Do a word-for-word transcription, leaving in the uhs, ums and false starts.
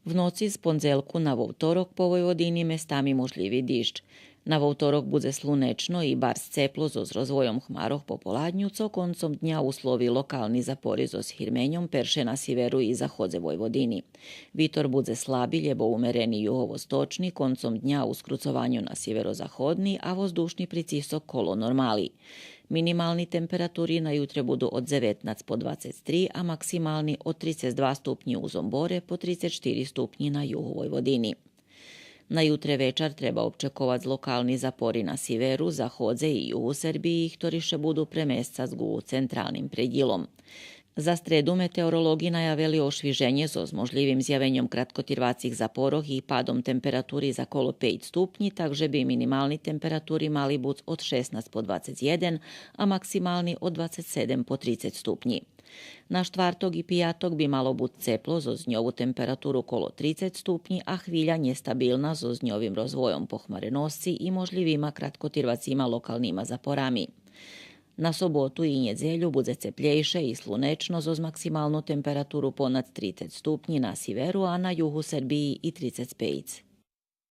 В ноци з пондзелку на вовторок по Войводини местами можлїви диждж. На вовторок будзе слунечно и барз цепло зоз розвойом хмарох пополадню, цо концом дня услови локални запори зоз гирменьом перше на сиверу и заходзе Войводини. Витор будзе слаби, лєбо умерени юговосточни, концом дня у скруцованю на сиверозаходни, а воздушни прицисок коло нормали. Минимални температури на ютре буду од дзеветнац по двацец три, а максимални од трицец два ступнї у Зомборе по трицец штири ступнї на югу Войводини. На ютре вечар треба обчековац локални запори на сиверу, заходзе и югу Сербиї, хтори ше буду премесцац ґу централним предїлом. За стреду метеоролоґи наявели ошвиженє зоз можлївим зявеньом краткотирвацих запорох и падом температури за коло пейц ступнї, так же би минимални температури мали буц од шеснац по двацец єден, а максимални од двацец седем по трицец ступнї. На штварток и пияток би мало буц цепло зоз дньову температуру коло трицец ступнї, а хвиля нєстабилна зоз дньовим розвойом похмареносци и можлївима краткотирвацима локалнима запорами. На соботу и нєдзелю будзе цеплєйше и слунечно зоз максималну температуру понад трицец ступнї на сиверу, а на югу Сербиї и трицец пейц.